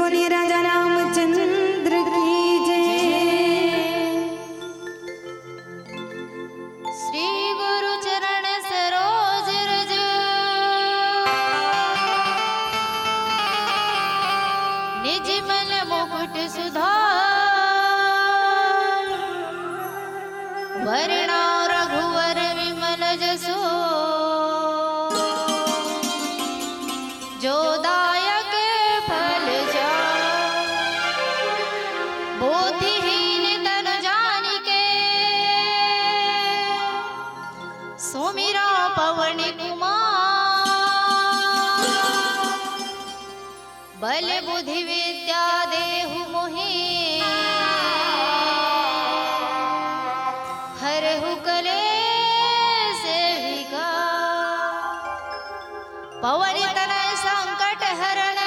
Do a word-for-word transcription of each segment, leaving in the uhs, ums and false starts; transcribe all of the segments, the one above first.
राजा रामचंद्र की जय। श्री गुरु चरण सरोज रज, निज मल मुकुट सुधार। वरणा रघुवर विमल जसु, जो दायक फल जा। बोधिहीन तन जानिके, सुमिरा पवन कुमार। बल बुद्धि विद्या देहु मोहि, हरहु कलेस विकार। पवन तनय संकट हरण,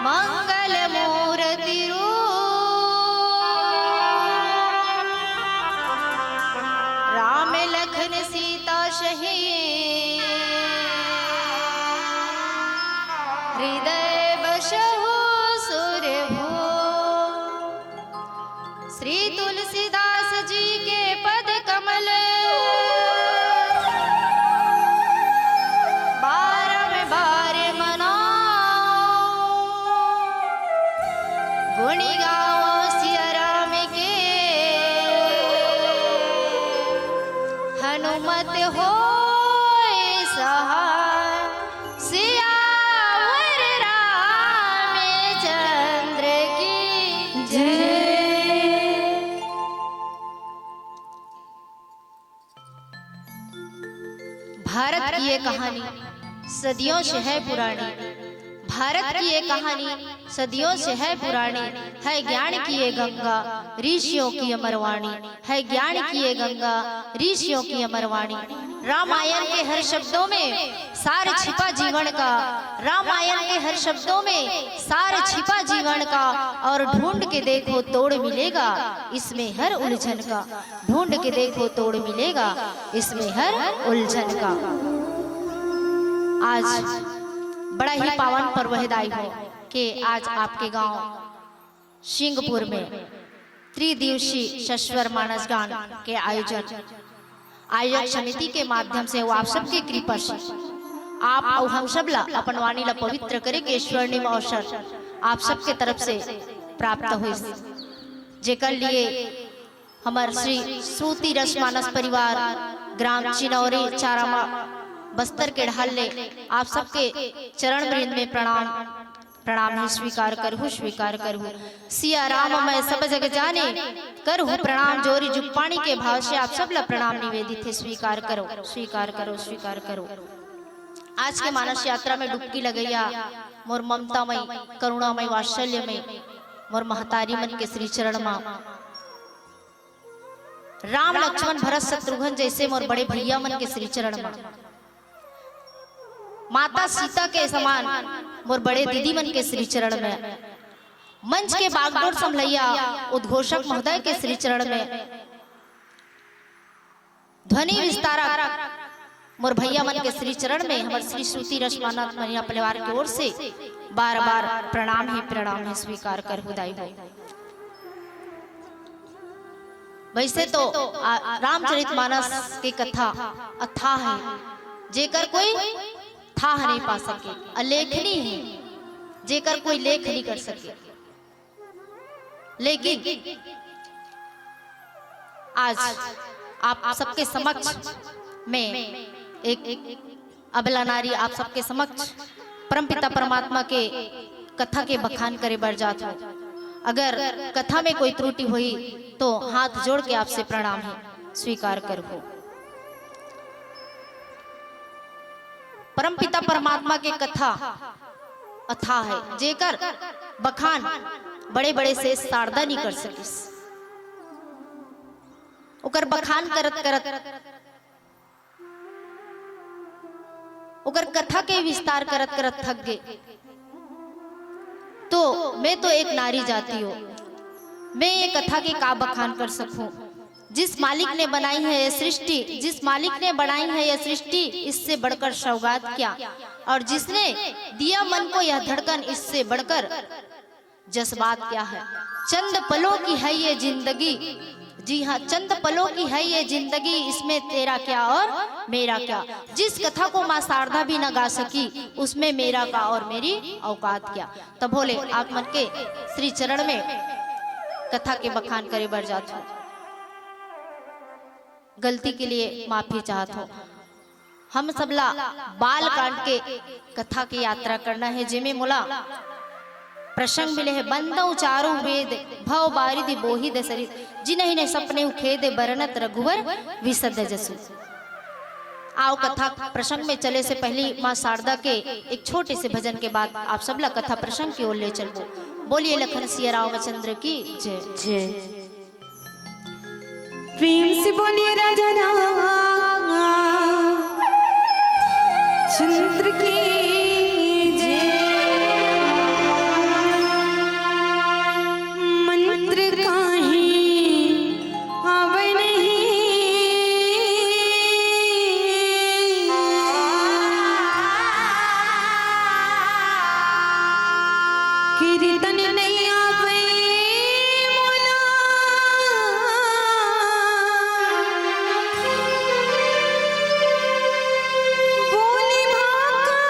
मंगल मूरति रूप। राम लखन सीता सहित, हृदय बसहु सुरभूप। श्री तुलसीदास जी के पद कमल, बारम बार मनाओ। गुण गावो सिया राम के, हनुमत होय सहाय। सियावर रामचंद्र की जय। भारत की ये कहानी सदियों से है पुरानी। भारत की ये कहानी सदियों से है पुरानी। है ज्ञान की ये गंगा, ऋषियों की अमरवाणी। है ज्ञान की ये गंगा, ऋषियों की अमरवाणी। रामायण के हर शब्दों में सार छिपा जीवन का। रामायण के हर शब्दों में सार छिपा जीवन का। और ढूंढ के देखो, तोड़ मिलेगा इसमें हर उलझन का। ढूंढ के देखो, तोड़ मिलेगा इसमें हर उलझन का। आज बड़ा ही पावन पर्व है दाई हो, कि आज आपके गांव सिंगपुर में त्रिदिवसीय सस्वर मानस गान के आयोजन, आयोजक समिति के माध्यम से, वो आप सबके कृपा से, आप अउ हम सब ला अपन वाणी ला पवित्र करे के स्वर्णिम अवसर आप सबके तरफ से प्राप्त होइस, जेकर लिए हमर श्री श्रुति रस मानस परिवार, ग्राम चिनौरी, चारामा, बस्तर के ढाल ले आप सबके चरण वृंद में प्रणाम। प्रणाम ही स्वीकार करहु, स्वीकार करहु। सिया राम मैं सब जग जाने, करहु प्रणाम जोरी जुग पानी के भाव से आप सब ला प्रणाम निवेदित है। स्वीकार करो, स्वीकार करो, स्वीकार करो। आज के मानस यात्रा में डुबकी लगैया मोर ममतामय, करुणामय, वात्सल्यमय मोर महतारी मन के श्री चरण मा, राम लक्ष्मण भरत शत्रुघ्न जैसे मोर बड़े भैया मन के श्री चरण मा, माता सीता के समान मोर बड़े दीदी मन के श्री चरण में, मंच के बागडोर संभलैया उद्घोषक महोदय के श्री चरण में, ध्वनि विस्तारक मोर भैया मन के श्री चरण में, हमर श्री श्रुति रस मानस मनिया परिवार के ओर से बार बार प्रणाम ही प्रणाम ही स्वीकार करहु दाई हो। वैसे तो आ, रामचरित मानस के कथा अथाह है, जेकर कोई थाह नहीं पा सके, अलेखनी है, जेकर कोई लेख नहीं कर सके। लेकिन आज आप सबके समक्ष में एक अबला नारी आप सबके समक्ष परमपिता परमात्मा के कथा के बखान करे बर जात हो। अगर कथा में कोई त्रुटि होई तो हाथ जोड़ के आपसे प्रणाम है, स्वीकार करहु। परमपिता परमात्मा के कथा अथाह है, जेकर बखान बड़े बड़े से शारदा नहीं कर सकिस। ओकर बखान करत करत, ओकर कथा के विस्तार करत करत थक गे। तो मैं तो एक नारी जाति हो, मैं ये कथा के का बखान कर सकूं? जिस मालिक ने बनाई है यह सृष्टि, जिस मालिक ने बनाई है यह सृष्टि, इससे बढ़कर सौगात क्या? और जिसने दिया मन को यह धड़कन, इससे बढ़कर जज्बात क्या है? चंद पलों की है ये जिंदगी, जी हाँ, चंद पलों की है ये जिंदगी, इसमें तेरा क्या और मेरा क्या? जिस कथा को माँ शारदा भी न गा सकी, उसमें मेरा का और मेरी औकात क्या? तब भोले आप मन के श्री चरण में कथा के बखान करे बर जात हूँ। गलती के लिए माफी चाहत हूँ। हम सबला बाल कांड के कथा के यात्रा करना है, जेमे मोला प्रसंग मिले है, बंदौ चारों वेद भव बारिधि बोहि दसरित, जिनहि न सपने खेद बरनत रघुवर विसद जसु। आओ, कथा प्रसंग में चले से पहली माँ शारदा के एक छोटे से भजन के बाद आप सबला कथा प्रसंग की ओर ले चलबो। बोलिए लखन सिया रामचंद्र की जय। जय। प्रेम से बोलिए राजा रामचंद्र की जय। मंत्र काहीं आवे नहीं, कीर्तन नहीं आवे मोला। बोली भाखा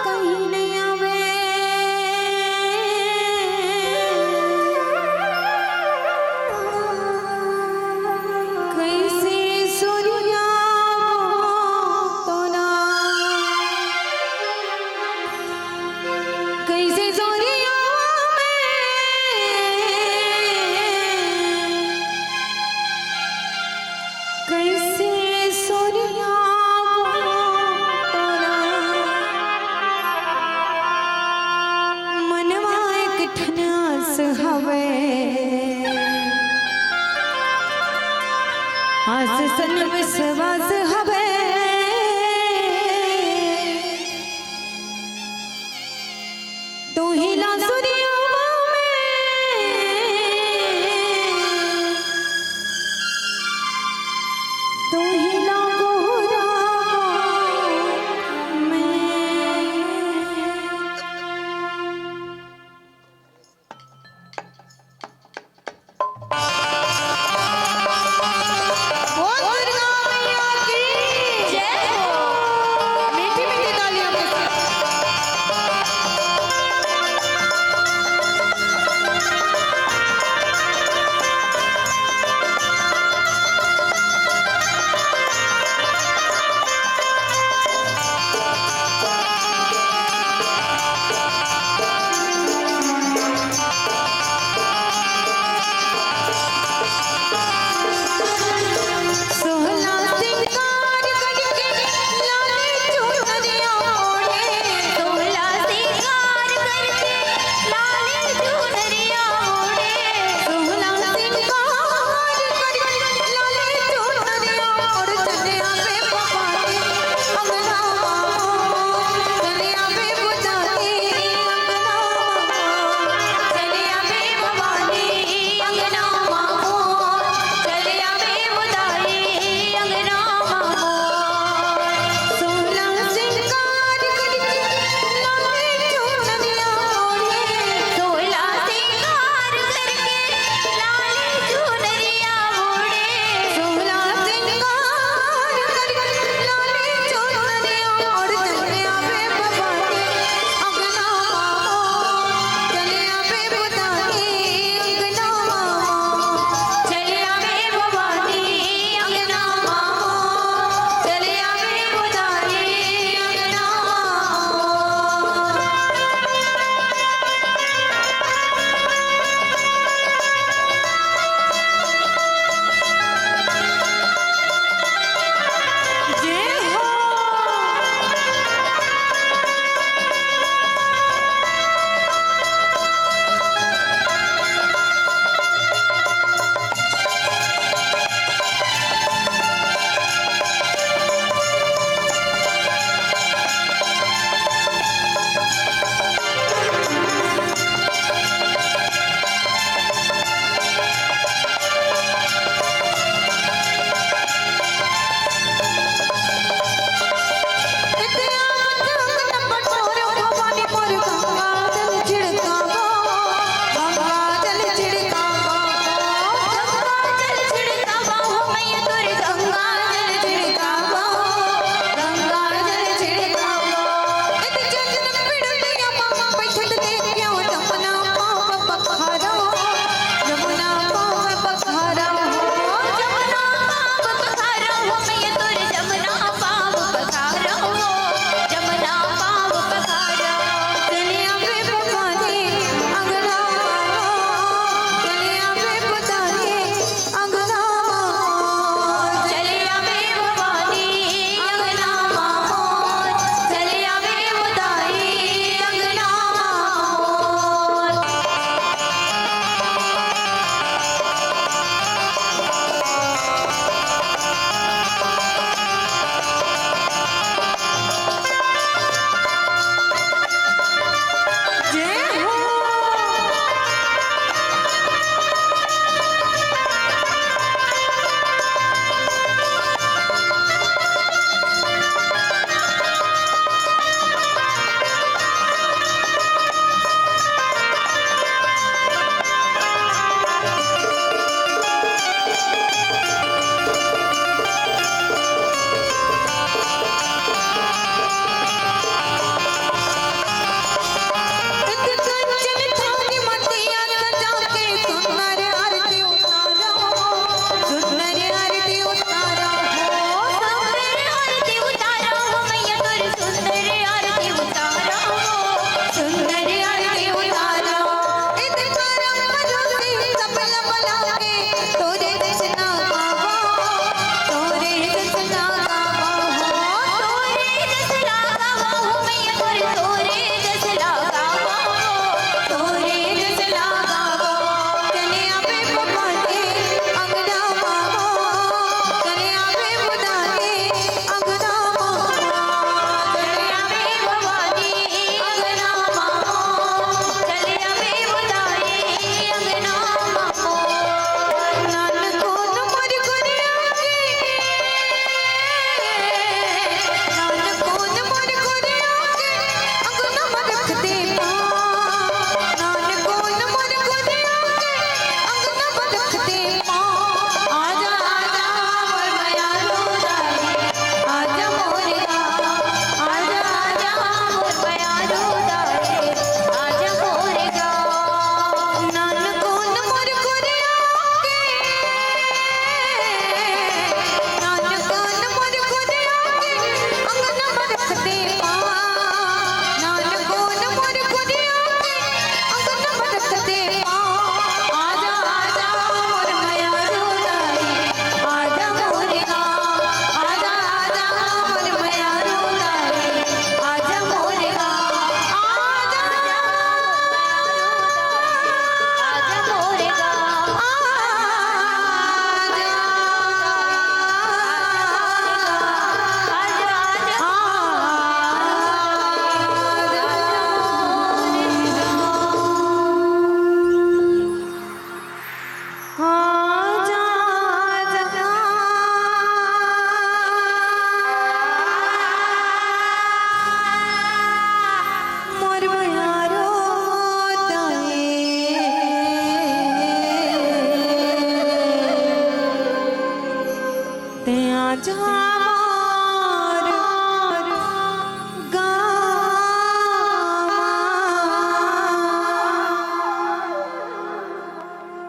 कहीं नहीं आवे। कैसे सुरिया तोला, कैसे सुरिया में, कैसे सुरिया तोला। मनवा एक ठन आस हवे, आस सन विश्वास हवे। तू ही ला सुरिया में, तू ही ला गोरा में। बोल दुर्गा मैया की जय हो। मीठी मीठी तालियों के साथ।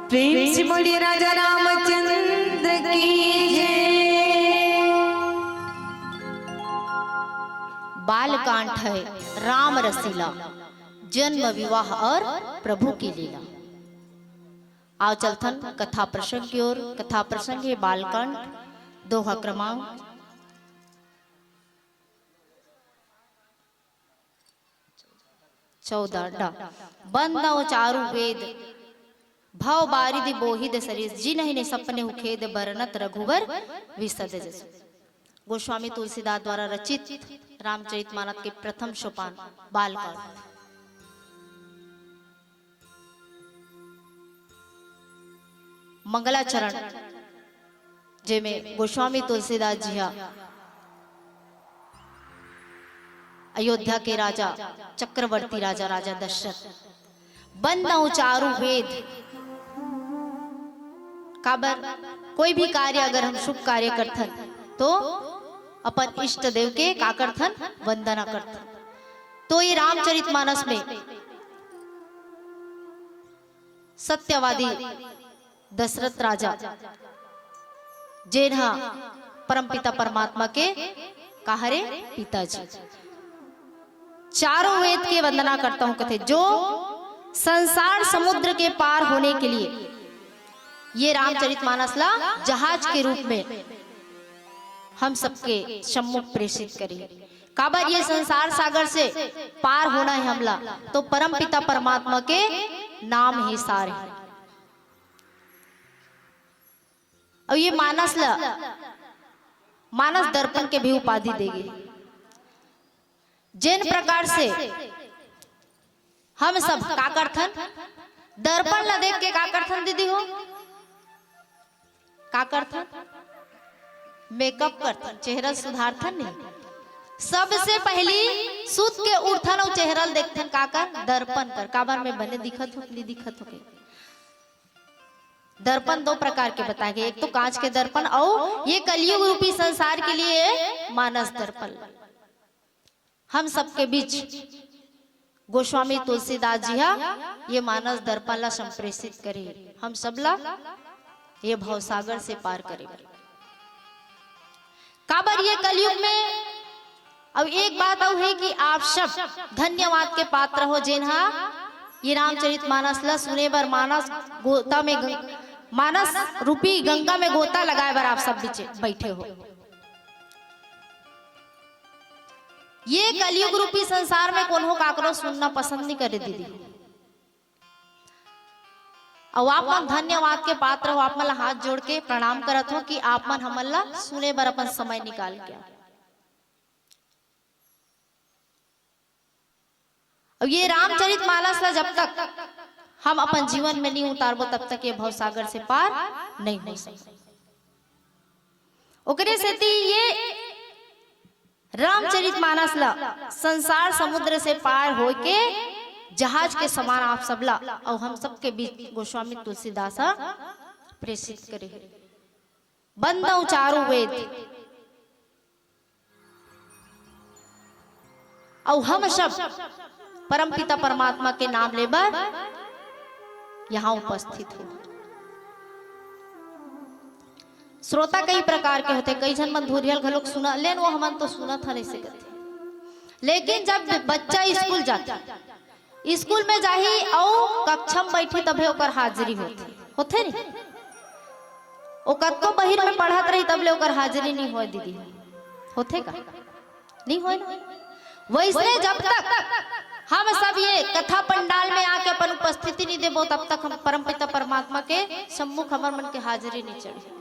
प्रेम से बोलिए राजा रामचंद्र की जय। बालकांड है राम रसीला, जन्म, विवाह और प्रभु की लीला। आओ चलथन कथा प्रसंग की ओर। कथा प्रसंग है बालकांड, दोहा क्रमांक चौदह डा। बंद अउ चारु वेद, भव बारिधि बोहित सरिस, जिनहि ने सपने उखेद, बरनत रघुवर विसद जस। गोस्वामी तुलसीदास द्वारा रचित रामचरितमानस के प्रथम सोपान बालकांड। मंगलाचरण, जेमे गोस्वामी तुलसीदास जी हा अयोध्या के राजा, चक्रवर्ती राजा, राजा दशरथ, बंद अउ चारु वेद, काबर, कोई भी कार्य अगर हम शुभ कार्य करथन तो अपन इष्ट देव के का करथन, वंदना करथन। तो ये रामचरितमानस में सत्यवादी दशरथ राजा, जेन हा परमपिता परमात्मा के का हरे, पिताजी, चारों वेद के वंदना करता हूं, कथे, जो संसार समुद्र के पार होने के लिए ये रामचरितमानस ला जहाज के रूप में हम सबके सम्मुख प्रेषित करे। काबर ये संसार सागर से पार होना है हमला, तो परमपिता परमात्मा के नाम ही सार है। अउ ये मानस ला, मानस दर्पण के भी उपाधि देगे। जेन प्रकार से हम सब का करथन, दर्पण ला देख के का करथन दीदी हो, का करथन? मेकअप करथन, चेहरा सुधारथन नहीं। सबसे पहली सुत के उठथन अउ चेहरा ल देखथन का कर? दर्पण कर। काबर मैं बने दिखत हो कि नहीं दिखत हो के? दर्पण दो प्रकार के बताए गए, एक तो कांच के दर्पण अउ ये कलयुग रूपी संसार के लिए मानस दर्पण। हम सबके बीच गोस्वामी तुलसीदास जी हा ये मानस दर्पण ला संप्रेषित करे, हम सब ला ये भवसागर से पार करे बर। काबर ये कलयुग में, अब एक बात अउ है कि आप सब धन्यवाद के पात्र हो, जेन हा ये रामचरित मानस ला सुने बर मानस गोता में गं-, मानस रूपी गंगा में गोता लगाए बर आप सब बीच बैठे हो। ये कलयुग रूपी संसार में कोनो काकरो सुनना पसंद नहीं करे दीदी। अउ आप मन धन्यवाद के पात्र हो, आप मन ला हाथ जोड़ के प्रणाम करत हो कि आप मन हमन ला सुने बर अपन समय निकाल के। अब ये रामचरित मानस ला जब तक हम अपन जीवन में नहीं उतारबो, तब तक ये भवसागर से पार नहीं हो सकता। ओकरे सेती ये रामचरित मानस ला संसार समुद्र से पार होके जहाज के समान आप सबला अउ हम सबके बीच गोस्वामी तुलसीदास हा प्रेषित करे हे। बंद अउ चारों वेद अउ हम सब परमपिता परमात्मा के नाम लेबर यहाँ उपस्थित हो। श्रोता कई प्रकार के होथे, कई झन मन धुरियल घलोक सुना लेन, वो हमन तो सुनत हन ऐसे करथे। लेकिन जब बच्चा स्कूल जाथे, स्कूल में जाही अउ कक्षा में बैठी तभे ओकर हाजिरी होथे, होथे नहीं? वो कतको बहिर में पढ़त रही तब ले ओकर हाजिरी नहीं होय दीदी, होथे का? नहीं होय ना। वैसने जब तक हम सब ये कथा पंडाल में आके अपन उपस्थिति नहीं देबो, तब तक हम परमपिता परमात्मा के सम्मुख हमर मन के हाजिरी नहीं चढ़ी।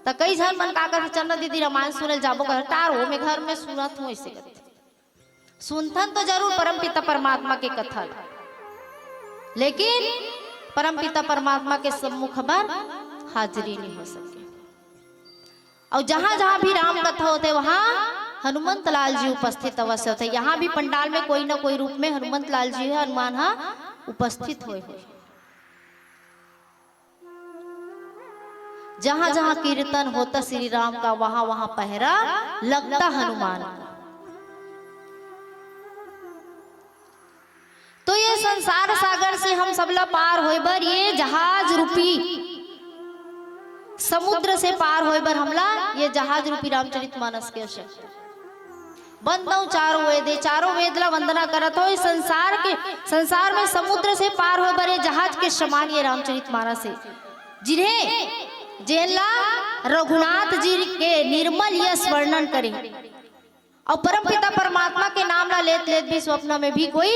त कई झन मन का करथे, "चंदा दीदी रामायण सुने ल जाबो," कहत तार हो, मैं घर में सुनत हूँ, ऐसे करथे। सुनथन तो जरूर परमपिता परमात्मा के कथा ला, लेकिन परमपिता परमात्मा के सम्मुख हमर हाजिरी नहीं हो सके। अउ जहाँ जहाँ भी राम कथा होथे, वहाँ हनुमंत लाल जी उपस्थित अवश्य होथे। यहाँ भी पंडाल में कोई ना कोई रूप में हनुमंत लाल जी ह, हनुमान हा उपस्थित होय होय। जहाँ जहाँ कीर्तन होता श्री राम का, वहाँ वहाँ पहरा लगता हनुमान का। तो ये संसार सागर से हम सबला पार होय बर ये जहाज रूपी समुद्र से पार होय बर हमला ये जहाज रूपी रामचरित मानस के आवश्यकता। बंदव चारों वेद, ये चारों वेद ला वंदना करत हो। इस संसार के, संसार में समुद्र से पार होय बर ये जहाज के समान ये रामचरित मानस हे, जिन्हें, जेन ला रघुनाथ जी के निर्मल यश वर्णन करे। अउ परमपिता परमात्मा के नाम ला लेत लेत भी स्वप्न में भी कोई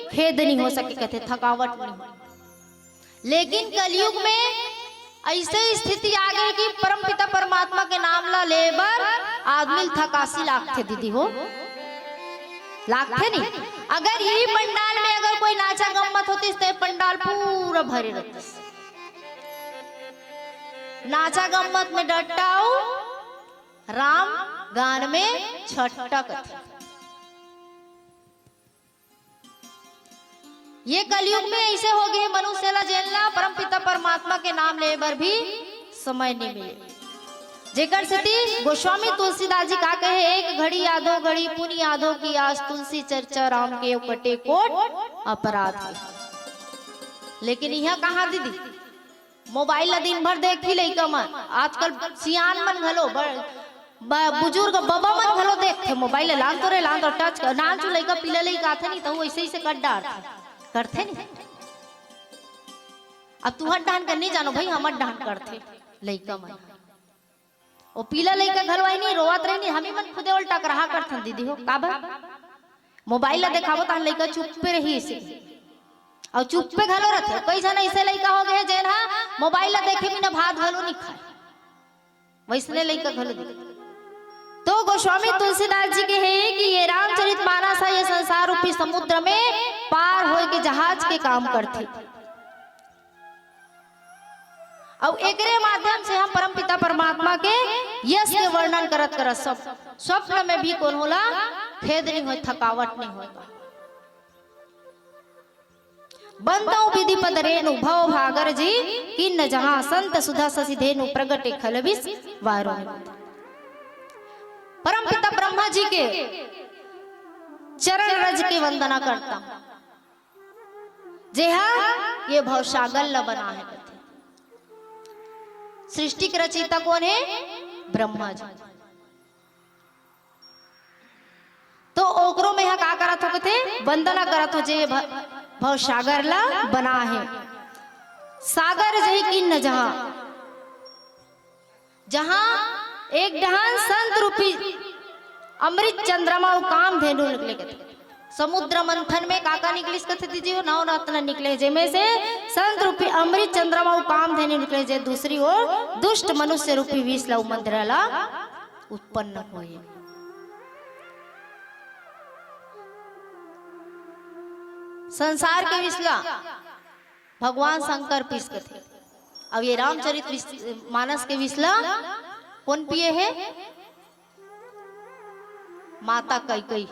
खेद नहीं हो सके, कथे थकावट नहीं हो। लेकिन कलयुग में ऐसे स्थिति आ गई कि परमपिता परमात्मा के नाम ला ले बर आदमी ल थकासी लागथे दीदी हो, लागथे नहीं। अगर यही पंडाल में अगर कोई नाचा गम्मत होतिस तो ये पंडाल पूरा भरे रहतिस। नाचा गम्मत में डट्टा अउ राम गान में छट्टा कथे। ये कलयुग में ऐसे हो गए मनुष्य ला, जेन ला परमपिता परमात्मा के नाम ले बर भी समय नहीं मिले। जेकर सेती गोस्वामी तुलसीदास जी का कहे, एक घड़ी आधो घड़ी पुनि आधो की आस, तुलसी चर्चा राम के कटे कोट अपराध है। लेकिन यहाँ कहाँ दीदी, मोबाइल ला दिन भर देखही लइका मन। आजकल सियान मन घलो, ब-, ब-, बुजुर्ग बबा मन घलो देखथे मोबाइल ला। लान तो रे, लान तो टच कर, नान चु लइका पीला लइका आथे नहीं, तो वो ऐसे ही से कर डारथे, करथे नहीं। अब तुहर डाहन कर नहीं जानो भाई, हमर डाहन करथे लइका मन। ओ पीला लइका घलो आही नहीं, रोवत रही नहीं, हमी मन खुदे ओल टकराहा करथन दीदी हो। काबर? मोबाइल ला देखाबो तहन लइका चुप्पे रही इसे। अउ चुप्पे घलो रथे। कई झन ऐसे लइका हो गए जेन हा मोबाइल ला देखे बिना भात घलो नहीं खाए। वैसने लइका घलो दिखे। तो गोस्वामी तुलसीदास जी के हे कि ये रामचरित मानस है, ये संसार रूपी समुद्र में पार होए के जहाज के काम करथे। अउ एकरे माध्यम से हम परमपिता परमात्मा के यश के वर्णन करत करत सब स्वप्न में भी कोनो ला खेद नहीं होय, थकावट नहीं होय। बंदव विधि पद रेणु भव भागर जी, किन्न जहां संत सुधा शशि धेनु प्रगटे खल विष वारो। परमपिता ब्रह्मा जी के चरण रज के वंदना करता, जेहा ये भवसागर ला बना है कथे। सृष्टि के रचयिता कोन हे? ब्रह्मा जी। तो ओकरो में हा का करत हो कथे? वंदना करत हो, जे भ-, भवसागर ला बना है। सागर जही किन्न जहां, जहां एक डहन संत रूपी अमृत चंद्रमा अउ कामधेनु निकले कथे। समुद्र मंथन में का का निकलिस कथे दीदी हो? नौ रत्न निकले, जेमे से संत रूपी अमृत चंद्रमा अउ कामधेनु निकले, जे दूसरी ओर दुष्ट मनुष्य रूपी विष ला, मंदरा ला उत्पन्न होए। संसार के विष ला भगवान शंकर पीस कथे। अब ये रामचरित विष-, मानस के विष ला कोन पिए हे? माता कैकई।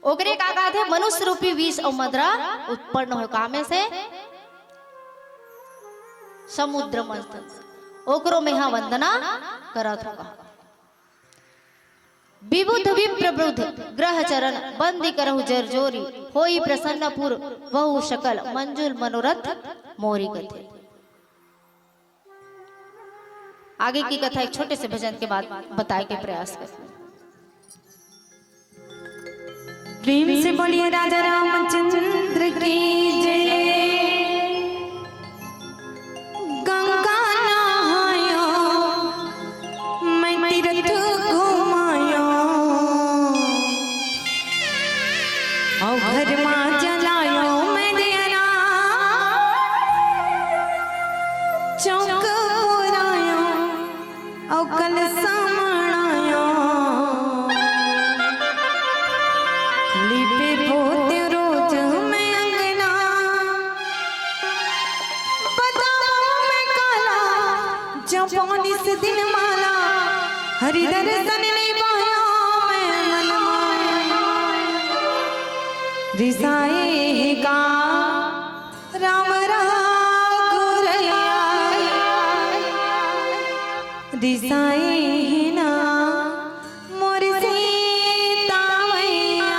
ओकरे का कथे? मनुष्य रूपी विष अउ मंदरा उत्पन्न हो कामे से समुद्र मंथन से। ओकरो में हा वंदना करत होगा। विबुध विप्र बुध ग्रह चरण बंदी करहु जर जोरी, होई प्रसन्न पुर वहु सकल मंजुल मनोरथ मोरी कथे। आगे की कथा एक छोटे से भजन के बाद बताए के प्रयास करते हैं। प्रेम से बोलिए राजा रामचंद्र की जय। गंगा नहायो, मैं तीरथ घुमायो, अउ घर मा जलायो मैं दियना, चौक पुरायो, अउ कलसा मढ़ायो, लीपे पोते रोज मैं अंगना, बताओ मैं काला, जपौं निस दिन माला, हरि दर्शन निभायो मैं मन माया। रिसाए हे का राम रघुरैया, रिसाए हे ना मोर सीता मैया।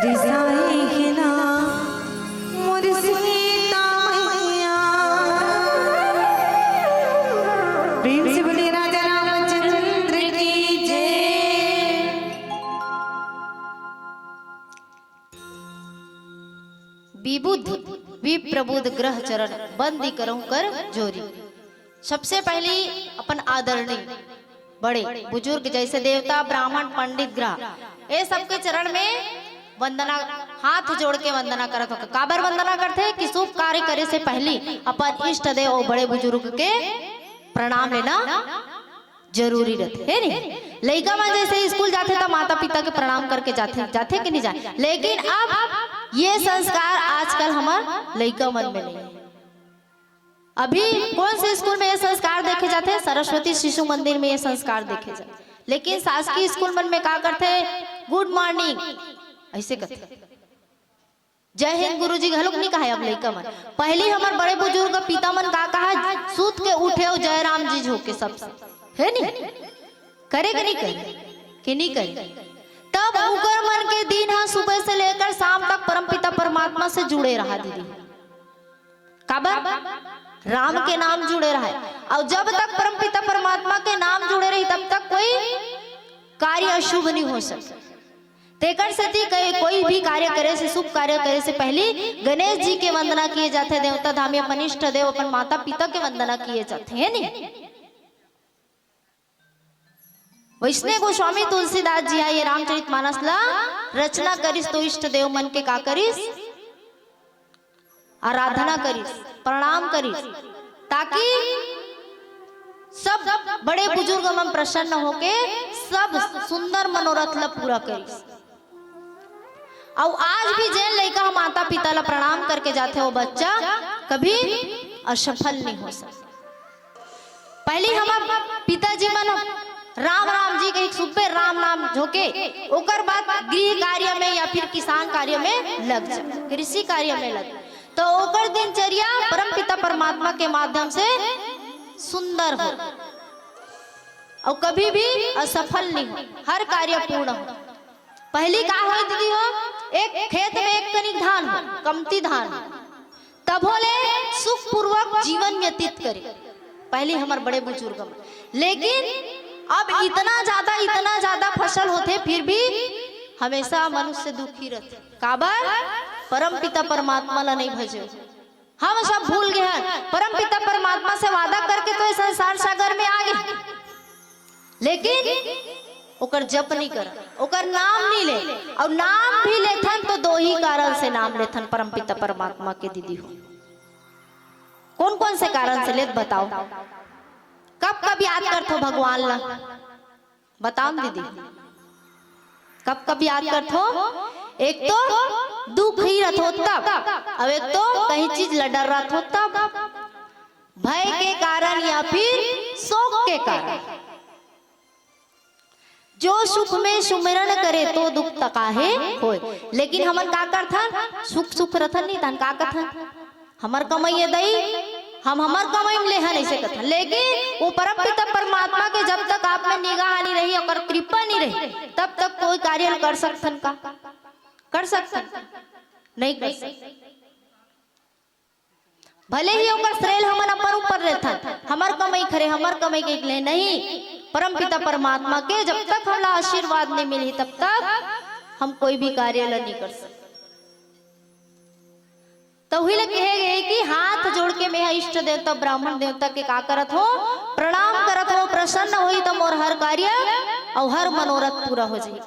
दिसाही ना मोर सीता मैया। प्रेम से बोलिए राजा रामचंद्र की जय। विबुध विप्रबुध ग्रह चरण, बंदी करहु कर जोरी। सबसे पहली अपन आदरणीय बड़े बुजुर्ग जैसे देवता, ब्राह्मण, पंडित, ग्रह, ये सबके चरण में वंदना, हाथ जोड़ के वंदना करत हो। काबर वंदना करथे कि शुभ कार्य करे से पहली अपन इष्ट देव और बड़े बुजुर्ग के प्रणाम लेना जरूरी रथे, हे नहीं? लइका मन जैसे स्कूल जाथे त माता पिता के प्रणाम करके जाथे, जाथे कि नहीं जाए? लेकिन अब ये संस्कार आजकल हमर लइका मन में नहीं है। अभी कौन से स्कूल में ये संस्कार देखे जाथे? सरस्वती शिशु मंदिर में ये संस्कार देखे जाथे। लेकिन शासकीय स्कूल मन में का करथे? गुड मॉर्निंग ऐसे करथे। जय हिंद गुरुजी घलोक नहीं कहे अब लइका मन। पहली हमर बड़े बुजुर्ग पिता मन का कहा, सूत के उठे हो जय राम जी झोके सबसे, हे नहीं? करे कि नहीं करे? कि नहीं करे? तब उकर मन के दिन ह सुबह से लेकर शाम तक परमपिता परमात्मा से जुड़े रहा दीदी। काबर? राम के नाम जुड़े रहे। और जब तक परमपिता परमात्मा के नाम जुड़े रही तब तक कोई कार्य अशुभ नहीं हो सकता। तेकर सेती कई-, कोई भी कार्य करे से, शुभ कार्य करे से पहली गणेश जी के वंदना किए जाथे। देवता धामी अपन इष्ट देव, अपन माता पिता के वंदना किए जाथे, है नी? वैसने गोस्वामी तुलसीदास जी हा ये रामचरित मानस ला रचना करिस तो इष्ट देव मन के का करिस? आराधना करिस, प्रणाम करिस, ताकि सब बड़े बुजुर्ग मन प्रसन्न होके सब सुंदर मनोरथ ला पूरा करिस। अउ आज भी जेन लइका ह माता पिता ला प्रणाम करके जाथे, वो बच्चा कभी असफल नहीं हो सकता। पहली हमर पिताजी मन राम राम जी के एक सुबह राम नाम झोके, ओकर बाद गृह कार्य में या फिर किसान कार्य में लग जा, कृषि कार्य में लग, तो ओकर दिनचर्या परमपिता परमात्मा के माध्यम से सुंदर हो और कभी भी असफल नहीं हो, हर कार्य पूर्ण हो। पहली का होय दीदी हो, एक खेत में एक कनिक धान हो, कमती धान हो, तभो ले सुखपूर्वक जीवन व्यतीत करे, पहली हमर बड़े बुजुर्ग मन। लेकिन अब इतना ज्यादा, इतना ज्यादा फसल होथे, फिर भी हमेशा मनुष्य दुखी रहथे। काबर? परम पिता परमात्मा ला नहीं भजे। हम सब भूल गए हैं, परम पिता परमात्मा से वादा करके तो ये संसार सागर में आ गए, लेकिन ओकर जप नहीं करन, ओकर नाम नहीं ले, और नाम भी लेथन तो दो ही कारण से नाम लेथन परमपिता परमात्मा के दीदी हो। कौन कौन से कारण से लेत बताओ? कब कब याद करथो भगवान ला? बताओ न दीदी, कब कब याद करथो? एक तो दुख ही रथो तब, अब एक तो कहीं चीज ला डर रथो तब, भय के कारण या फिर शोक के कारण। जो सुख में सुमिरन करे तो दुख तकाहे होय। लेकिन हमन का करथन? सुख सुख रथन नहीं तन का करथन? हमर कमई ये दई, हम हमर कमई में लेहन ऐसे कथन। लेकिन वो परम पिता परमात्मा के जब तक आप में निगाह नहीं रही, ओकर कृपा नहीं रही, तब तक कोई कार्य कर सकथन का? कर सकथन? नहीं कर सकथन। भले ही ओकर श्रेय हमन अपन ऊपर लेथन, हमर कमई खरे, हमर कमई के ले नहीं, परम पिता परमात्मा के जब तक हमला आशीर्वाद नहीं मिलही तब तक हम कोई भी कार्य ला नहीं कर सकते। तो उही ला कहे गए कि हाथ जोड़ के मैं इष्ट देवता ब्राह्मण देवता के का करत हो, प्रणाम करत हो, प्रसन्न होही तो मोर हर कार्य और हर मनोरथ पूरा हो जाए।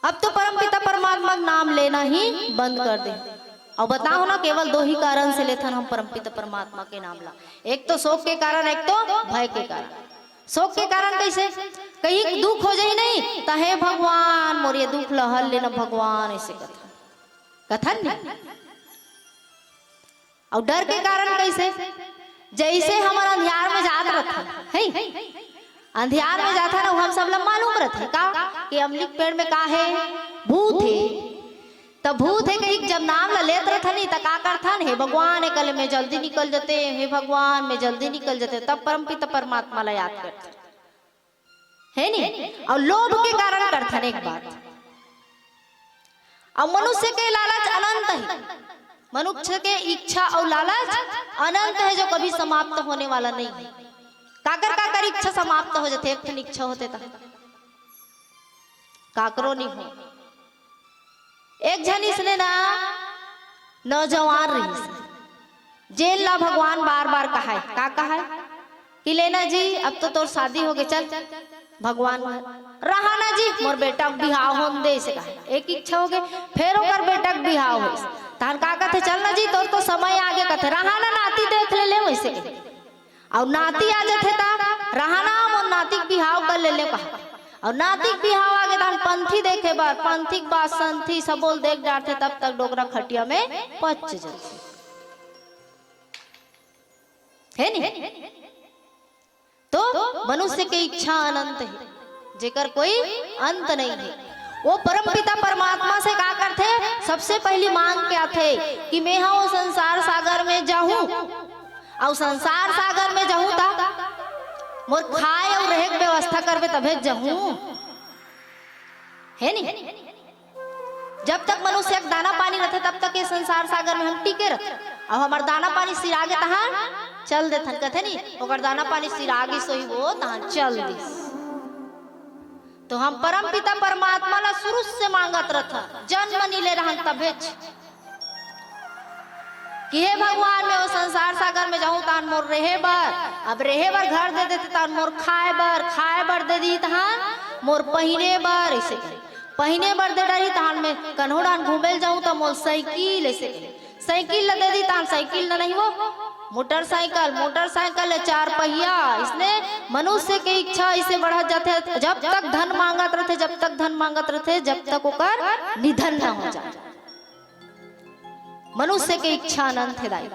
अब तो परम पिता परमात्मा के नाम लेना ही बंद कर दे। और बताओ ना, केवल दो ही कारण से लेथन हम परम पिता परमात्मा के नाम ला, एक तो शोक के कारण, एक तो भय के कारण। शोक के कारण कैसे? कहीं दुख हो जाए नहीं तो हे भगवान मोर ये दुख ला हर लेना भगवान, ऐसे कथन, कथन नहीं। और डर के कारण कैसे? जैसे हमर अंधियार में जात रथन, है? अंधियार में जाथन ना, हम सब ला मालूम रथे का कि अमली के पेड़ में का है? भूत है। तो भूत है कहीं जब नाम ला लेत रथन नहीं तो का करथन? हे भगवान, एकले मैं जल्दी निकल जाते, हे भगवान, मैं जल्दी निकल जाते। तब परम पिता परमात्मा ला याद करथन। हे नी? अउ लोभ के कारण करथन एक बात। अउ मनुष्य के लालच अनंत हे, मनुष्य के इच्छा अउ लालच अनंत हे, जो कभी समाप्त होने वाला नहीं हे। काकर काकर इच्छा समाप्त हो जाथे? एक ठन इच्छा होथे त काकरो नहीं हो। एक झन इसने ना नौजवान रहिस, जेन ला भगवान बार बार कहाय, का कहाय कि लेना जी, अब तो तोर शादी हो गे, चल भगवान घर। रहा ना जी, मोर बेटा के बिहाव होन दे, से कहाय। एक इच्छा हो गे। फेर ओकर बेटा के बिहाव होइस, तहन का कथे, चल ना जी, तोर तो समय आगे, कथे रहा ना, नाती देख ले ले, वैसे कहे। अउ नाती आ जथे त, रहा ना, मोर नाती के बिहाव कर ले ले, कहा। अउ नाती के बिहाव आगे, तहन पंथी देखे बर, पंथी के बात संथी सबो ल देख डारथे, तब तक डोकरा खटिया में पच जथे। हे नी? तो मनुष्य के इच्छा अनंत हे, जेकर कोई अंत नहीं हे। वो परमपिता परमात्मा से का करथे? सबसे पहली मांग के आथे कि मैं हा वो संसार सागर में जाहूं, अउ संसार सागर में जाहूं त मोर खाए अउ रहे के व्यवस्था करबे तभे जाहूं, हे नी? जब तक मनुष्य के दाना पानी रथे, तब तक ये संसार सागर में हम टिके रथे। अब हमर दाना पानी सिरागे तहां चल देथन, कथे नी, ओकर दाना पानी सिरागे सोई वो तहां चल दिस। तो हम परम पिता परमात्मा ला शुरू से मांगत रथन, जन्म नी ले रहन तभेच कि हे भगवान, मैं वो संसार सागर में जाहूं, तान मोर रहे बर, अब रहे बर घर दे देते, तान मोर खाए बर, खाए बर दे दी, तहान मोर पहिने बर, ऐसे करे। पहिने बर दे डरी, तहान में कन्हो डान घूमे ल जाहूं, त मोर साइकिल, ऐसे करे। साइकिल ल दे दी, तान साइकिल ल नहीं वो, मोटरसाइकिल, मोटरसाइकिल ले चार पहिया। इसने मनुष्य के इच्छा इसे बढ़त जाथे, जब तक धन मांगत रथे, जब तक धन मांगत रथे, जब तक ओकर निधन न हो जाए। मनुष्य के इच्छा अनंत हे दाई।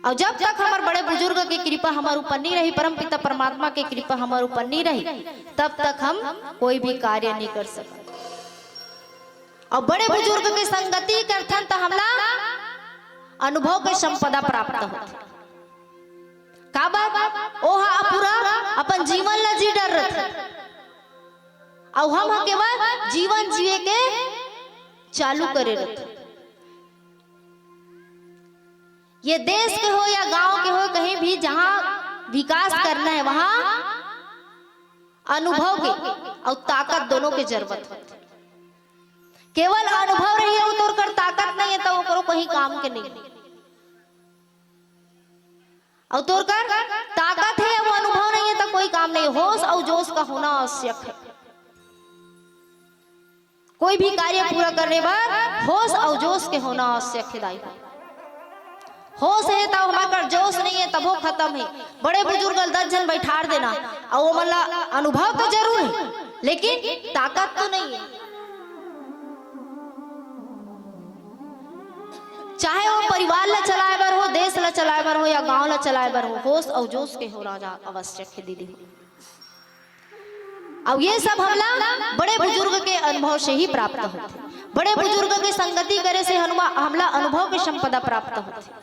अउ जब तक हमर बड़े बुजुर्ग के कृपा हमर ऊपर नहीं रही, परम पिता परमात्मा के कृपा हमर ऊपर नहीं रही, तब तक हम कोई भी कार्य नहीं कर सकते। अउ बड़े बुजुर्ग के संगति करथन त हमला अनुभव के संपदा प्राप्त होथे। काबर? ओहा पूरा अपन जीवन ला जी डर रथे, अउ हम ह केवल जीवन जिए के चालू करे रथे। ये देश के हो या गांव के हो, कहीं भी जहां विकास करना है, वहां अनुभव के अउ ताकत दोनों के जरूरत होथे। केवल अनुभव रही अउ तोर कर ताकत नहीं है, त ओकरो कहीं काम के नहीं। अउ तोर कर ताकत है, वो अनुभव नहीं है, त कोई काम नहीं। होश अउ जोश का होना आवश्यक है। कोई भी कार्य पूरा करने बर होश अउ जोश के होना आवश्यक हे दाई। होश हे त हमर कर, जोश नहीं है तभो खत्म है। बड़े बुजुर्ग ल दस झन बैठार देना, अउ ओमन ला अनुभव तो जरूर है, लेकिन ताकत तो नहीं है। चाहे वो परिवार ला चलाए बर हो, देश ला चलाए बर हो या गांव ला चलाए बर हो, होश अउ जोश के होना जा-, आवश्यक है दीदी। अउ ये सब हमला बड़े बुजुर्ग के अनुभव से ही प्राप्त होथे। बड़े बुजुर्ग के संगति करे से हनुमा-, हमला अनुभव के संपदा प्राप्त होथे।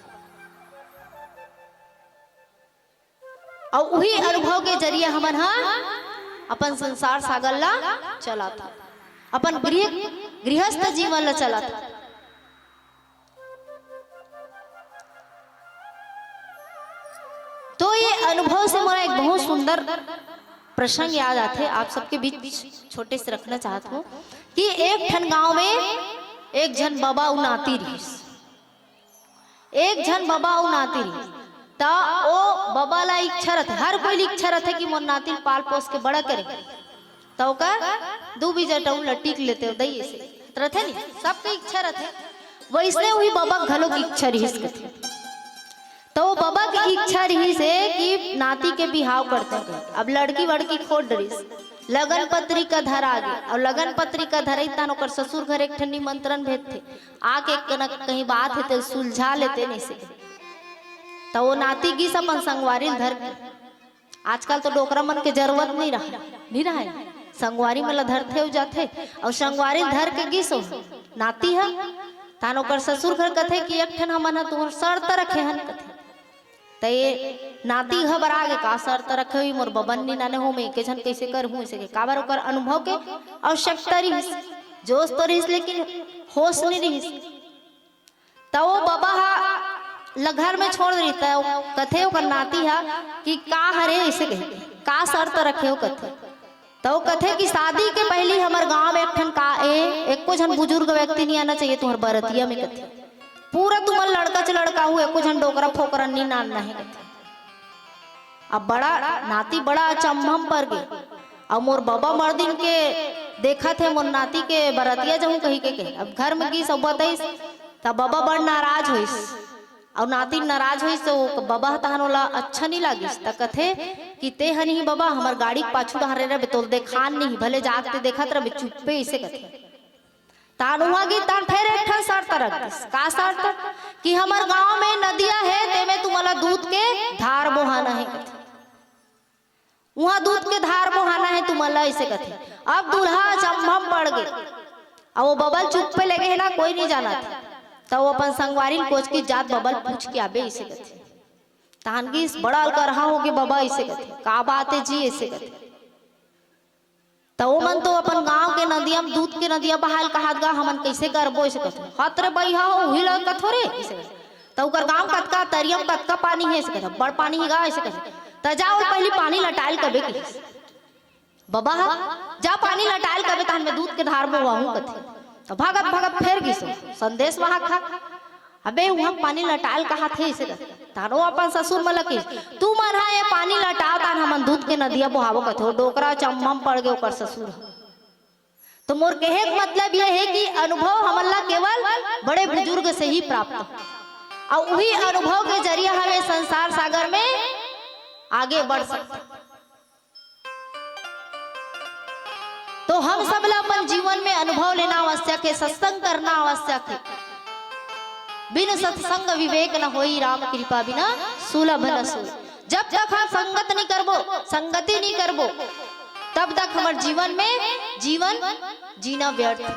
अउ उही अनुभव के जरिए हमन ह अपन संसार सागर ला चलाथन, अपन गृह-, गृहस्थ जीवन ला चलाथन। तो ये अनुभव से मोला एक बहुत सुंदर प्रसंग याद आथे, आप सबके बीच छोटे से रखना चाहत हूँ कि एक ठन गांव में एक झन बबा अउ नाती रहिस। एक झन बबा अउ नाती रहिस। त ओ बबा ला इच्छा रथे, हर कोई ला इच्छा रथे कि मोर नाती ल पाल पोस के बड़ा करे। त ओकर दू बीजा टउन ल टीक लेते हो दई, ऐसे रथे नी, सबके इच्छा रथे। वैसने उही बबा के घलो के इच्छा रिहिस कथे। त वो बबा के इच्छा रिहिस हे कि नाती के बिहाव करते हैं। अब लड़की वड़की खोज डरिस, लगन पत्रिका धरा गे। अउ लगन पत्रिका धरई तहन ओकर ससुर घर एक ठन निमंत्रण भेजथे, आके कन-, कहीं बात हे त सुलझा लेते नहीं से। त वो नाती गिस अपन संगवारी ल धर के। आजकल तो डोकरा मन के जरूरत नहीं रहा, नहीं रहा है। संगवारी मन ला धरथे अउ जाथे, अउ संगवारी ल धर के गिस हो नाती ह। तान ओकर ससुर घर कथे कि एक ठन हमन ह तुहर शर्त रखे हन कथे। त ये नाती घबरा गे, का शर्त रखे हुई, मोर बबन नी नाने हो, मैं एके झन कइसे करहूँ, अइसे के। काबर ओकर अनुभव के आवश्यकता रहिस, जोश तो रहिस, लेकिन होश नी रहिस। त वो बबा ह ल घर में छोड़ रही, त कथे ओकर नाती ह कि का हरे, अइसे कहे, का शर्त रखे हो, कथे। त वो कथे कि शादी के पहिली हमर गांव में एक ठन का ए, एको झन बुजुर्ग व्यक्ति नी आना चाहिए तुम्हर बरतिया में, कथे। पूरा तुमन लड़का च लड़का हो, एको झन डोकरा फोकरा नी नानना हे, कथे। अब बड़ा नाती बड़ा अचंभा म पर गे। अब मोर बबा मर दिन के देखत हे, मोर नाती के बरतिया जाहूं कही के कहे। अब घर में गिस, अब बताइस, त बबा बड़ नाराज होइस। अउ नाती नाराज होइस, त वो बबा ह तहन ओला अच्छा नी लागिस। त कथे कि ते ह नहीं बबा, हमर गाड़ी के पाछू डहरे रहबे, तोल देखान नहीं, भले जाग ते देखत रहबे, चुप्पे, अइसे कथे। तान उहाँ गे, तान फेर एक ठन शर्त रख दिस। का शर्त? कि हमर गांव में नदिया हे, तेमे तुमला दूध के धार बोहाना हे, कथे। उहाँ दूध के धार बोहाना हे तुमला, अइसे कथे। अब दूल्हा अचंभा म पड़ गे। अब वो बबा ल चुप्पे लगे हे ना, कोई नी जानत। त वो अपन संगवारी ल कोचकी जात बबा ल पूछ के आबे, अइसे कथे। तान गिस बड़ा अलकरहा हो गे बबा, अइसे कथे। का बात हे जी, अइसे कथे। त ओमन तो अपन गांव के नदिया म दूध के नदिया बहाय ल कहत गा, हमन कइसे करबो, अइसे कथे। हत रे बइहा हो, उही ल कथो रे, अइसे कथे। त ओकर गांव कतका, तरिया म कतका पानी हे, अइसे कथे। बड़ पानी हे गा, अइसे कथे। त जा, ओ पहिली पानी लटाय ल कबे, कहिस बबा ह। जा, पानी लटाय ल कबे, तहन मैं दूध के धार बोहाहूं, कथे। त भगत भगत फेर गिस, संदेश वाहक ह। अबे, उहाँ पानी लटाय ल कहत हे, अइसे कथे। तान वो अपन ससुर मन ल कहिस, तुमन ह ये पानी लटाव, तान हमन दूध के नदिया बोहाबो, कथे। वो डोकरा अचंभा म पड़ गे, ओकर ससुर ह। तो मोर कहे के मतलब ये हे कि अनुभव हमन ला केवल बड़े बुजुर्ग से ही प्राप्त हो, अउ उही अनुभव के जरिया हवे संसार सागर में आगे बढ़ सकत। तो हम सब ला अपन जीवन में अनुभव लेना आवश्यक हे, सत्संग करना आवश्यक हे। बिन सत्संग विवेक न होई, राम कृपा बिना सुलभ न सोई। जब तक हम संगत नहीं करबो, संगति नहीं करबो, तब तक हमर जीवन में जीवन जीना व्यर्थ है।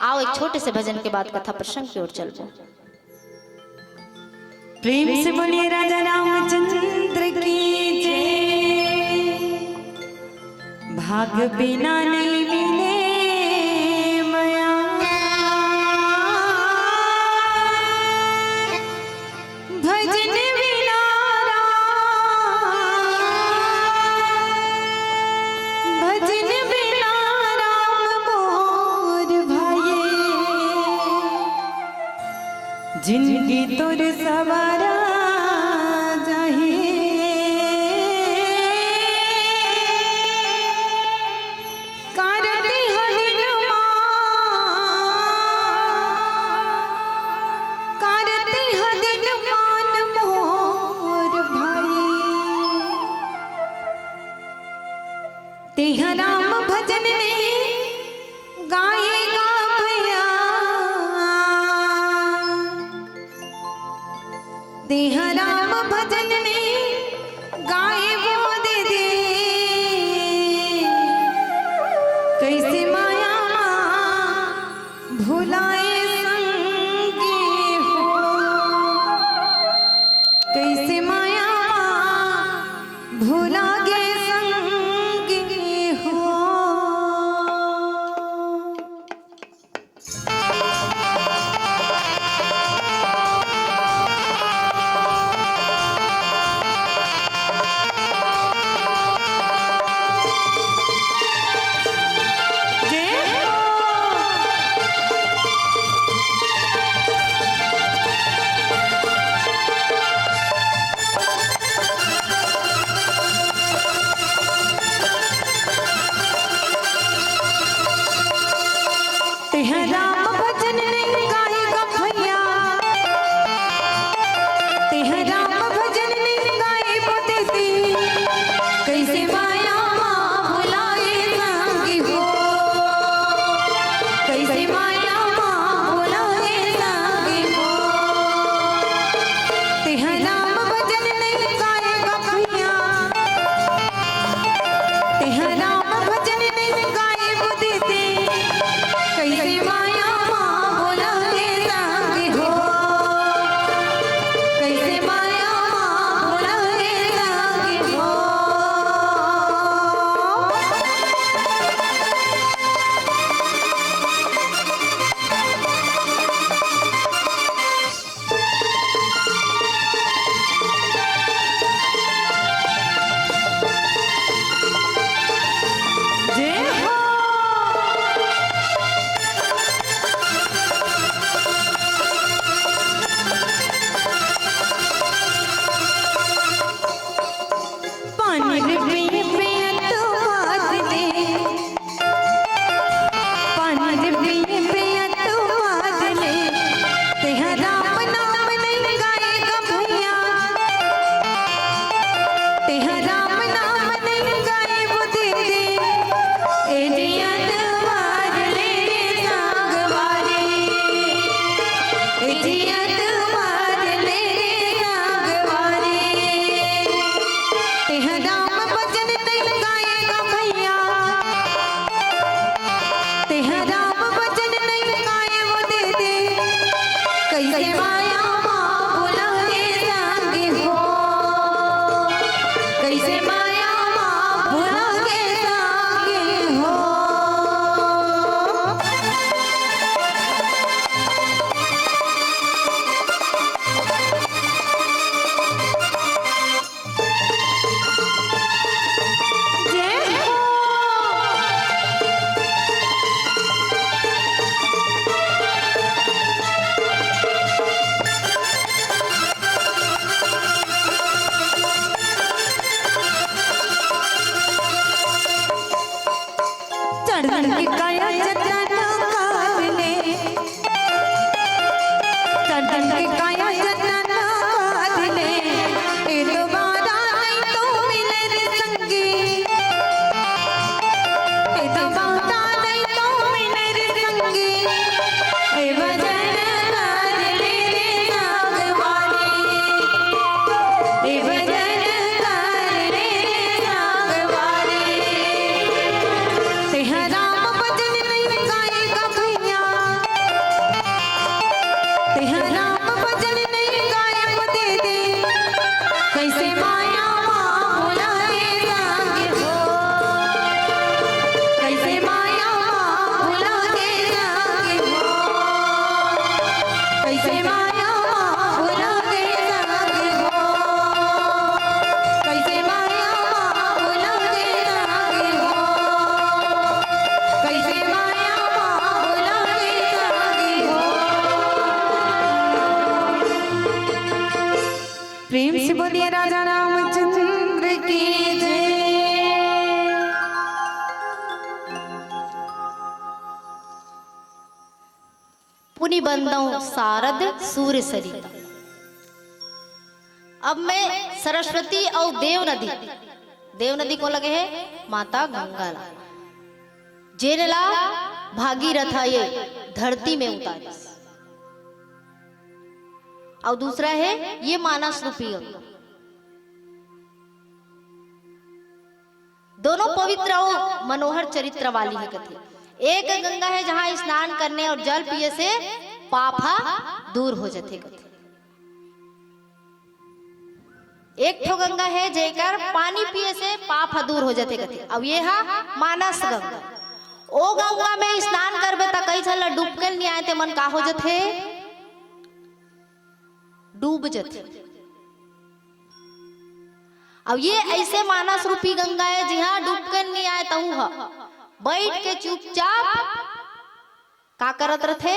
आओ, एक छोटे से भजन के बाद कथा प्रसंग की ओर चलबो। प्रेम से बोलिए राजा रामचंद्र की जय। भाग बिना नहीं मिले मया, भजन बिना राम, भजन बिना राम मोर भाई। जिंदगी तोर सवारा जाही। कारती हदिन मा, कारती हदिन मान मोर भाई। तेहा राम भजन नहीं गाएगा भैया, तेहा राम भजन नहीं गाए वो दे दे। कैसे माया मा भुलाए संगी हो, कैसे माया मा भुला गे संगी हो। पानी रे पी पियत बादले, पानी रे पी पियत बादले, तेहा राम नाम नहीं गाए गा भैया, तेहा राम नाम नहीं गाए वो दीदी। ए जियत बादले रे संगवारी, ए जियत बादले रे संगवारी। तेह राम भजन नहीं गाएगा भैया, तेह राम भजन नहीं गाए वो दीदी। कैसे माया मा भुला के संग हो, कैसे माया मा भुला के संग हो। चढ़न के काया चंदन काट ले, चढ़न के काया चंदन काट ले, ए दोबारा नहीं तो मिले रे संगी, ए दोबारा नहीं तो मिले रे संगी, ए भजन कर ले रे संगवारी, ए भजन कर ले रे संगवारी। तेह राम भजन नहीं गाएगा भैया, तेह राम भजन नहीं गाए वो दीदी। कैसे माया मा भुला के संग हो, कैसे माया मा भुला के संग हो, कैसे माया मा भुला के संग हो, कैसे माया मा भुला के संग हो, कैसे माया मा भुला के संग हो। प्रेम से बोलिए राजा रामचंद्र की जय। पुनि बंदौं सारद सूर सरिता। अब मैं सरस्वती अउ देव नदी, देव नदी कोन लगे हे? माता गंगा ला, जेन ला भागीरथ ये धरती में उतारिस। अउ दूसरा हे ये मानस रूपी गंगा। दोनों पवित्र अउ मनोहर चरित्र वाली हे कथे। एक गंगा हे जहाँ स्नान करने अउ जल पिए से पाप हा दूर हो जथे कथे। एक ठो गंगा हे जेकर पानी पिए से पाप हा दूर हो जथे कथे। अउ ये हा मानस गंगा। ओ गंगा में स्नान करबे त कई झन ला डुबके ल नइ आए, ते मन का हो जथे? डूब जथे। अब ये ऐसे मानस रूपी गंगा हे, जिहाँ डुबके नइ आए, तहूँ ह बैठ के चुपचाप का करत रथे?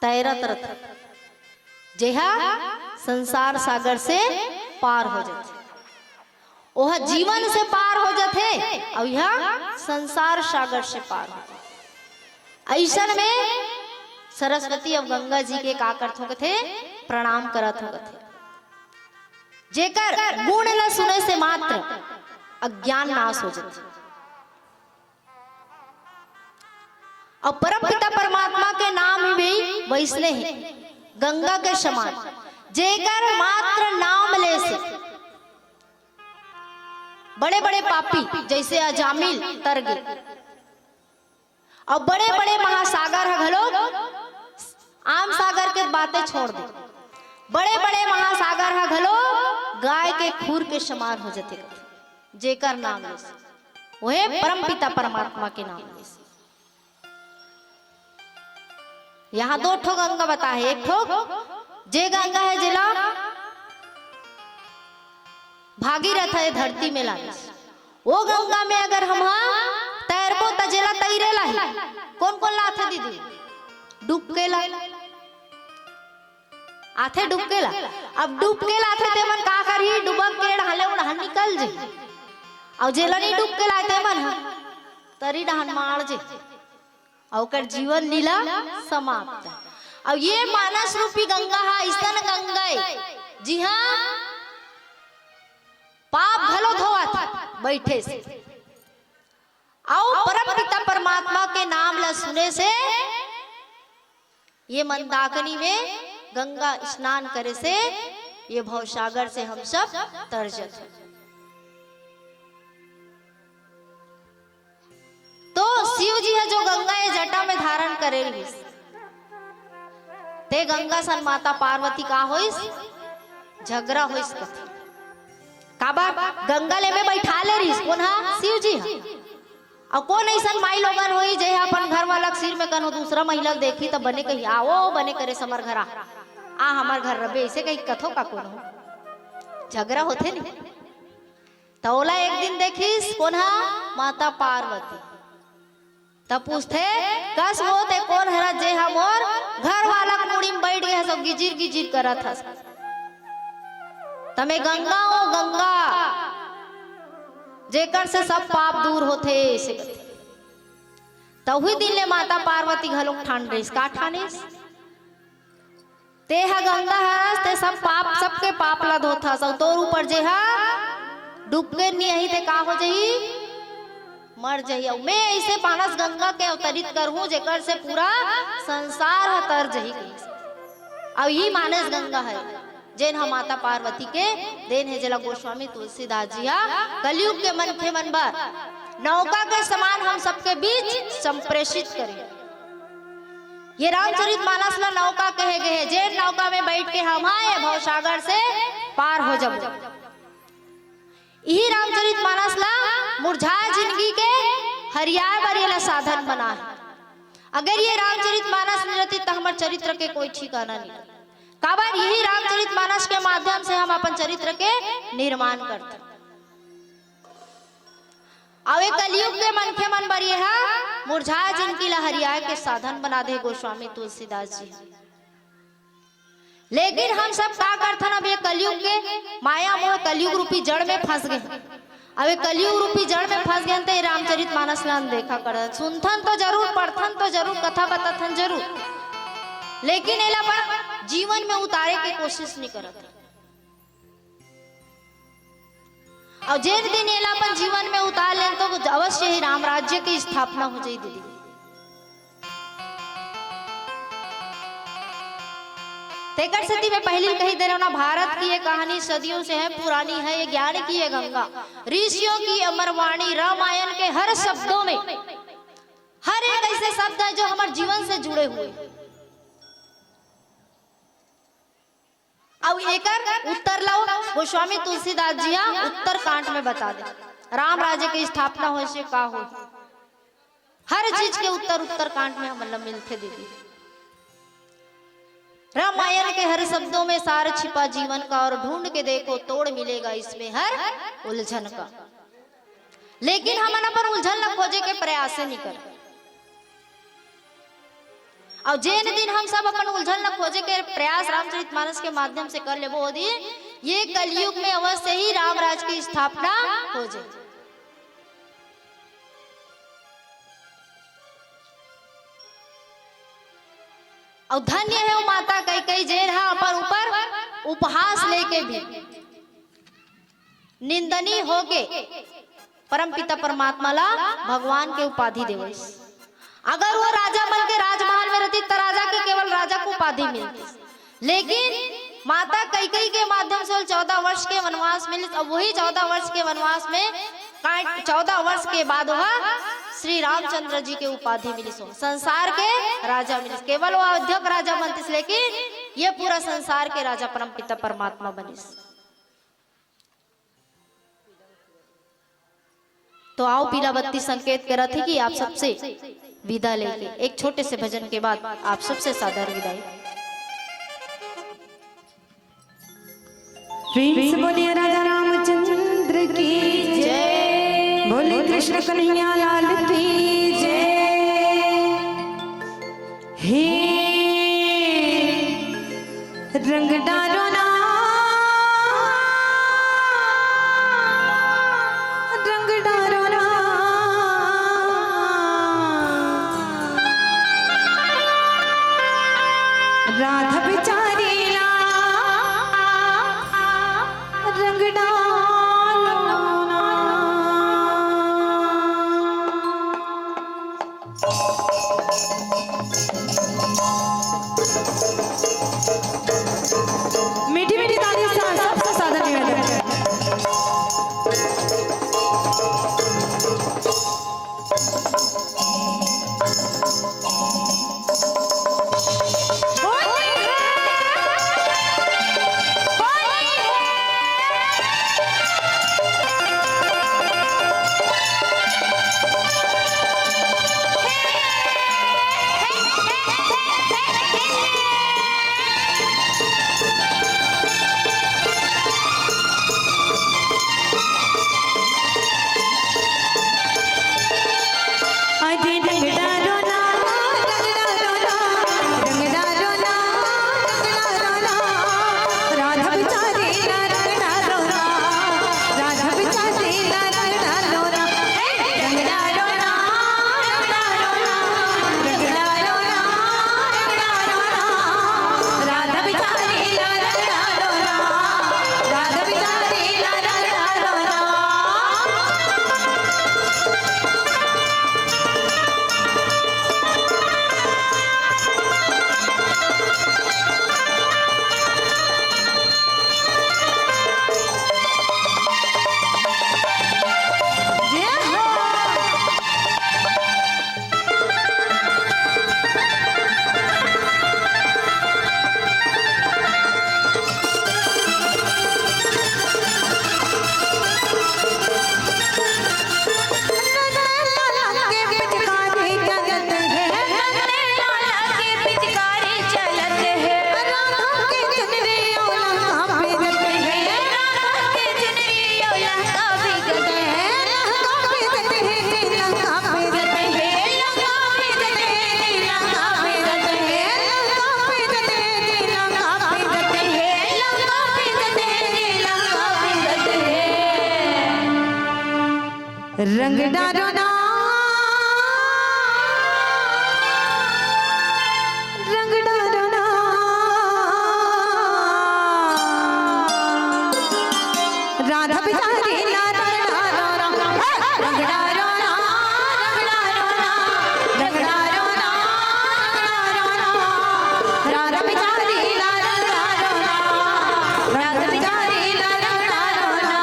तैरत रथे, जेहा संसार सागर से पार हो जाथे। ओह जीवन से पार हो जाथे, अउ यह संसार सागर से पार हो जाथे। अइसन में सरस्वती अउ गंगा जी के का करत हों कथे? प्रणाम करत हों कथे। जेकर गुण ल सुने से मात्र अज्ञान नाश हो जाथे। अउ परम पिता परमात्मा के नाम ही भी वैसने हे, गंगा के समान, जेकर मात्र नाम ले से बड़े-बड़े पापी जैसे अजामिल तर गे, अउ बड़े-बड़े महासागर ह घलो, आम सागर के बातें छोड़ दे, बड़े-बड़े महासागर ह घलो गाय के खूर के समान हो जथे, जेकर नाम ले से, ओहे परम पिता परमात्मा के नाम ले से। यहाँ दो ठो गंगा बताए, एक ठो जे गंगा हे जेला भागीरथ हे धरती में लानिस, वो गंगा में अगर हम तैरबो त जेला तैरे ला ही। कोन कोन ला आथे दीदी? डुबके ला आथे, डुबके ला। अब डुबके ला आथे ते मन का करही? डुबक के एड़हाले ओड़हान नइ निकल जे, अउ जेला नहीं डूब के लाय ते मन ह तरी डहन माड़ जे, अउ ओकर जीवन लीला समाप्त। अउ ये मानस रूपी गंगा ह अइसन गंगा ए, जिहां पाप घलो धोवत हे बइठे से, अउ परम पिता परमात्मा के नाम ला सुने से, ये मंदाकिनी में गंगा स्नान करे से ये भवसागर से हम सब तर जथन। तो शिव जी ह जो गंगा ये जटा में धारण करे रहिस, ते गंगा सन माता पार्वती का होइस, झगरा होइस कथे। काबर गंगा ले में बइठा ले रहिस, कोन हा? शिव जी हा। अउ कोन अइसन माई लोगन होही, जे हा अपन घर वाला के सिर में कनो दूसरा महिला ल देखही, त बने कही, "आ, ओ बने करे समर घरा, आ हमर घर रबे," अइसे कही कथो का कोनो? झगरा होथे नहीं। त ओला एक दिन देखिस, कोन हा? माता पार्वती। त पूछथे, "कस वो ते कोन हरस, जे हा मोर घर वाला के मुड़ी में बइठ गे हस अउ गिजिर गिजिर करत हस?" त में गंगा ओ गंगा, जेकर से सब पाप दूर होथे, अइसे कथे। त उही दिन ले माता पार्वती घलोक ठान रहिस। का ठानिस? ते ह गंगा हरस, ते सब पाप, सबके पाप ला धोथस, अउ तोर ऊपर जे ह डूब के नहीं आही, ते का हो जाही? मर जाही। अउ मैं अइसे मानस गंगा के अवतरित करहूं, जेकर से पूरा संसार ह तर जाही, कहिस। अउ इही मानस गंगा हे, जेन ह माता पार्वती के देन हे, जेला गोस्वामी तुलसीदास जी ह कलयुग के मनखे मन बर नौका के समान हम सबके बीच संप्रेषित करे। ये रामचरित मानस ला नौका कहे गे हे, जेन नौका में बइठ के हम हा ये भवसागर से पार हो जबो। इही रामचरित मानस ला मुरझाए जिनगी के हरियाए बर ये ला साधन बना हे। अगर ये रामचरित मानस नहीं रहती, त हमर चरित्र के कोई ठिकाना नहीं रहता। काबर इही रामचरित मानस के माध्यम से हम अपन चरित्र के निर्माण करथन। अउ ए कलयुग के मनखे मन बर ये हा मुरझाए जिनगी ला हरियाए के साधन बना दे गोस्वामी तुलसीदास जी। लेकिन हम सब का करथन, अब ये कलयुग के माया मोह, कलयुग रूपी जड़ में फंस गे। अब ये कलयुग रूपी जड़ में फंस गे, त ये रामचरित मानस ला अनदेखा करथन। सुनथन तो जरूर, पढ़थन तो जरूर, कथा बताथन जरूर, लेकिन एला अपन जीवन में उतारे के कोशिश नहीं करत। अउ जेन दिन एला अपन जीवन में उतार लेन, तो अवश्य ही राम राज्य की स्थापना हो जाही दीदी। तेकर सेती मैं पहिली कही दे रहे हो ना, भारत की ये कहानी सदियों से है, पुरानी है ये ज्ञान की ये गंगा, ऋषियों की अमर वाणी, रामायण के हर शब्दों में, हर एक ऐसे शब्द है जो हमारे जीवन से जुड़े हुए। अब एकर उत्तर ला गोस्वामी तुलसीदास जी हा उत्तर कांड में बता दे, राम राज्य की स्थापना होय से का हो, हर चीज के उत्तर उत्तर कांड में हमन ला मिलथे दीदी। रामायण के हर शब्दों में सार छिपा जीवन का, और ढूंढ के देखो तोड़ मिलेगा इसमें हर उलझन का। लेकिन हमन अपन उलझन ला खोजे के प्रयास नहीं कर। अउ जेन दिन हम सब अपन उलझन ला खोजे के प्रयास रामचरित मानस के माध्यम से कर लेबो, ओ दिन ये कलयुग में अवश्य ही राम राज की स्थापना हो जाए। अउ धन्य हे वो माता कैकई, जेन हा अपन ऊपर उपहास लेके भी निंदनीय होके परमपिता परमात्मा ला भगवान के उपाधि देवइस। अगर वो राजा मन के राजमहल में रहती, त राजा के केवल राजा के उपाधि मिलती। लेकिन माता कैकई के माध्यम से चौदह वर्ष के वनवास मिलिस। अब वही चौदह वर्ष के वनवास में काट, चौदह वर्ष के बाद वह श्री रामचंद्र जी के उपाधि मिलिस, संसार के राजा मिलिस। केवल वो अयोध्या के राजा बनतिस, लेकिन ये पूरा संसार के राजा परमपिता परमात्मा बनिस। तो आओ, पीला बत्ती संकेत करत हे कि आप सबसे विदा लेके एक छोटे से भजन के बाद आप सबसे सादर विदाई। प्रेम से बोलिए राजा रामचंद्र की जय, बोले कृष्ण कन्हैया लाल की जय। हे रंग डारो ना, रंग डारो ना, रंग डारो ना, राधा बिचारी ना, रंग डारो ना, हे, रंग डारो ना, रंग डारो ना, रंग डारो ना, रंग डारो ना, राधा बिचारी ना, रंग डारो ना, राधा बिचारी ना, रंग डारो ना।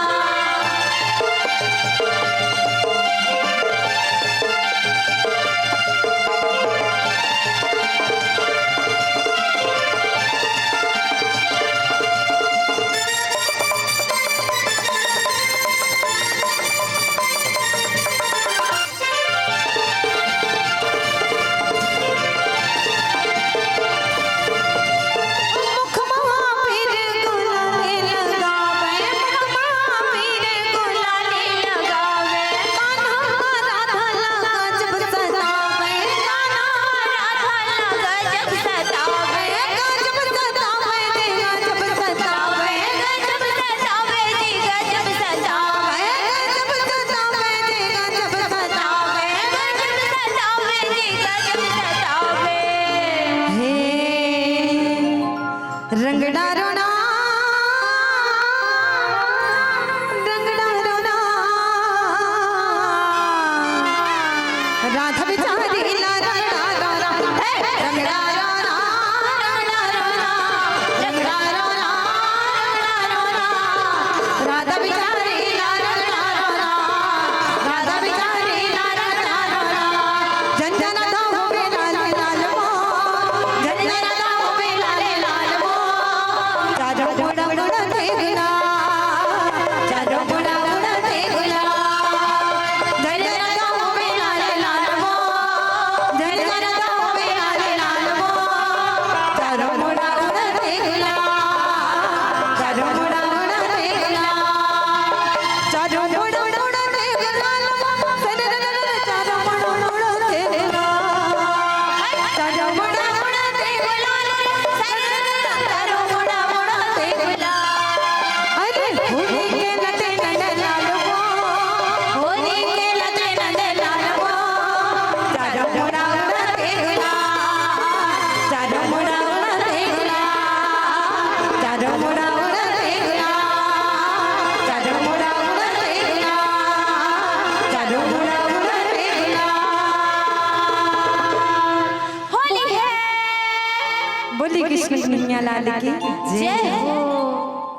रंग डारो ना, रंग डारो ना, राधा बिचारी ना, रंग डारो ना, हे, रंग डारो ना, रंग डारो ना, रंग डारो ना, रंग डारो ना, राधा बिचारी ना, रंग डारो ना, राधा बिचारी ना, रंग डारो ना। जन जन तो होवे लाल लाल मो, जन जन तो होवे लाल लाल मो। चारो मुड़ा मुड़ा देखला, चारो मुड़ा मुड़ा देखला। जन जन तो होवे लाल लाल मो, जन जन तो होवे लाल लाल मो। चारो मुड़ा मुड़ा देखला, चारो मुड़ा मुड़ा देखला। चारो मुड़ा मुड़ा देखला, होली है। बोली कृष्ण कन्हैया लाल की जय।